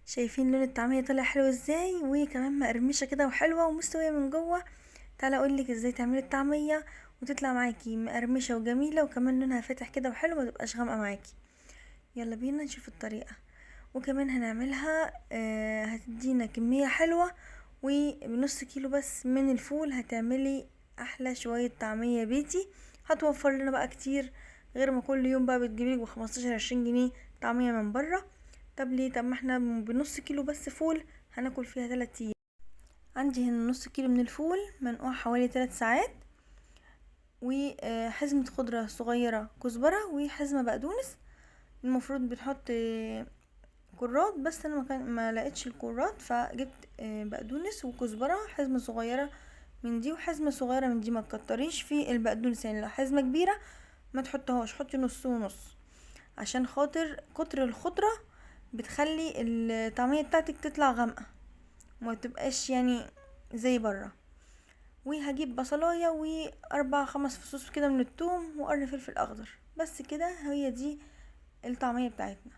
شايفين لون الطعمية طلع حلو ازاي، وكمان مقرمشه كده وحلوه ومستويه من جوه. تعالى اقولك ازاي تعملي الطعمية وتطلع معاكي مقرمشه وجميلة، وكمان لونها فاتح كده وحلو، ما تبقاش غامقه معاكي. يلا بينا نشوف الطريقة. وكمان هنعملها هتدينا كمية حلوة، وبنص كيلو بس من الفول هتعملي احلى شوية طعميه بيتي. هتوفر لنا بقى كتير، غير ما كل يوم بقى بتجيبيلك بخمستاشر 20 جنيه طعميه من بره. طب ليه؟ طب ما احنا بنص كيلو بس فول هناكل فيها 3 ايام. عندي هنا نص كيلو من الفول منقوع حوالي 3 ساعات، وحزمة خضرة صغيرة كزبرة، وحزمة بقدونس. المفروض بنحط كرات، بس انا ما لقيتش الكرات، فجبت بقدونس وكزبرة، حزمة صغيرة من دي وحزمة صغيرة من دي. ما تكتريش في البقدونس، يعني لو حزمة كبيرة ما تحطهاش، حطي نص ونص، عشان خاطر كتر الخضرة بتخلي الطعمية بتاعتك تطلع غامقة وما تبقاش يعني زي بره. وهجيب بصلاية واربع خمس فصوص كده من الثوم وقرن فلفل اخضر، بس كده. هي دي الطعمية بتاعتنا.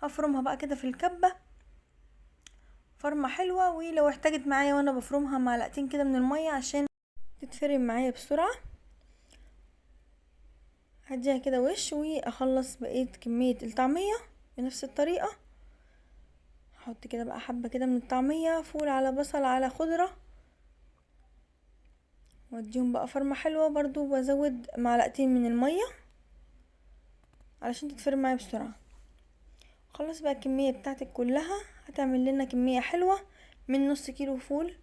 هفرمها بقى كده في الكبة فرمة حلوة، ولو احتاجت معايا وانا بفرمها معلقتين كده من المية عشان تتفرم معايا بسرعة. هديها كده وش واخلص بقية كمية الطعمية بنفس الطريقة. هحط كده بقى حبة كده من الطعمية، فول على بصل على خضرة، واديهم بقى فرمة حلوة برضو، وازود معلقتين من المية علشان تتفرم معايا بسرعة. خلص بقى الكمية بتاعتك كلها، هتعمل لنا كمية حلوة من نص كيلو فول.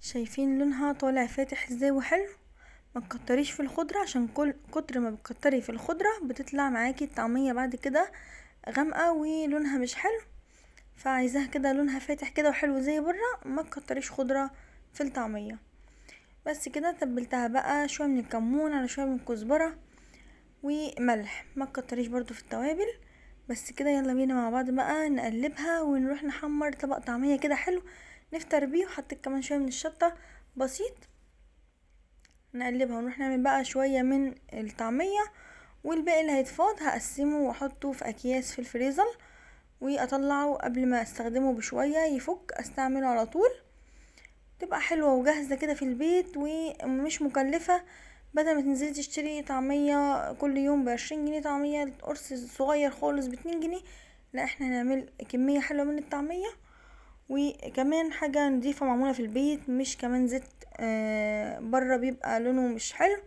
شايفين لونها طالع فاتح ازاي وحلو. ما تكتريش في الخضرة، عشان كل كتر ما بتكتري في الخضرة بتطلع معاكي الطعمية بعد كده غامقة ولونها مش حلو. فعايزاها كده لونها فاتح كده وحلو زي بره، ما تكتريش خضرة في الطعمية. بس كده تبلتها بقى شوية من الكمون على شوية من الكزبرة وملح، ما تكتريش برضو في التوابل. بس كده. يلا بينا مع بعض بقى نقلبها ونروح نحمر طبق طعمية كده حلو نفطر بيه. وحطيت كمان شوية من الشطة بسيط. نقلبها ونروح نعمل بقى شوية من الطعمية، والباقي اللي هيتفاض هقسمه واحطه في اكياس في الفريزر، واطلعه قبل ما استخدمه بشوية يفك استعمله على طول. تبقى حلوة وجاهزة كده في البيت ومش مكلفة، بدل ما تنزلي تشتري طعمية كل يوم ب20 جنيه، طعمية قرص صغير خالص ب2 جنيه. لا، احنا هنعمل كمية حلوة من الطعمية، وكمان حاجة نضيفة معمولة في البيت، مش كمان زيت بره بيبقى لونه مش حلو.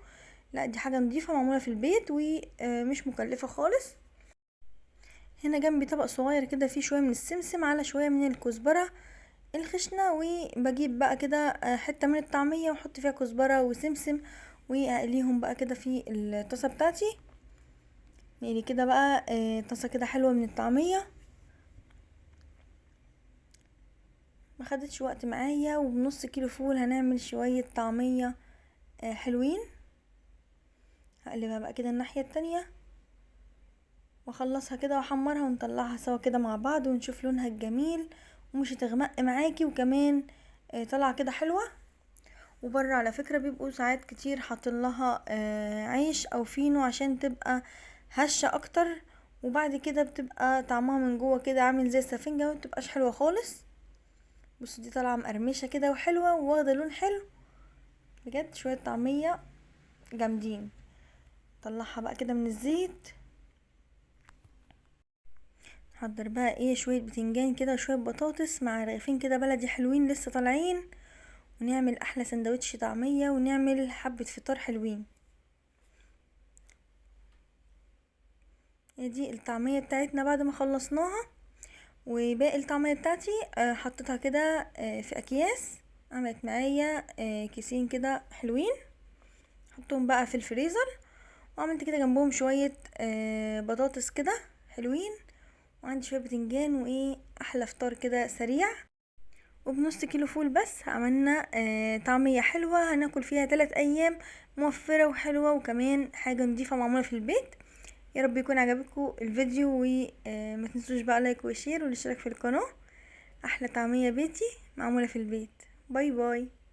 لا، دي حاجة نضيفة معمولة في البيت ومش مكلفة خالص. هنا جنبي طبق صغير كده فيه شوية من السمسم على شوية من الكزبرة الخشنة، وبجيب بقى كده حتة من الطعمية واحط فيها كزبرة وسمسم، واقليهم بقى كده في الطاسة بتاعتي. نقلي كده بقى طاسة كده حلوة من الطعمية، ما خدتش وقت معايا. وبنص كيلو فول هنعمل شوية طعمية حلوين. هقلبها بقى كده الناحية التانية واخلصها كده واحمرها ونطلعها سوا كده مع بعض، ونشوف لونها الجميل ومش هتغمق معاكي، وكمان طالعة كده حلوة. وبره على فكرة بيبقوا ساعات كتير حاطين لها عيش او فينو عشان تبقى هشة اكتر، وبعد كده بتبقى طعمها من جوه كده عامل زي السفنجة، ما بتبقاش حلوة خالص. بصوا دي طالعة مقرمشة كده وحلوة وواخدة لون حلو بجد. شوية طعمية جامدين. طلعها بقى كده من الزيت. نحضر بقى شوية بتنجان كده وشوية بطاطس مع رغيفين كده بلدي حلوين لسه طالعين، ونعمل احلى سندوتش طعمية، ونعمل حبة فطار حلوين. دي الطعمية بتاعتنا بعد ما خلصناها. وباقي الطعمية بتاعتي حطيتها كده في اكياس، عملت معايا كيسين كده حلوين، حطهم بقى في الفريزر. وعملت كده جنبهم شوية بطاطس كده حلوين، وعندي شوية بتنجان، وايه احلى فطار كده سريع. وبنص كيلو فول بس عملنا طعمية حلوة هناكل فيها 3 ايام، موفرة وحلوة، وكمان حاجة نضيفة معمولة في البيت. يا رب يكون عجبكم الفيديو، وما تنسوش بقى like و share والاشتراك في القناة. احلى طعمية بيتي معمولة في البيت. bye bye.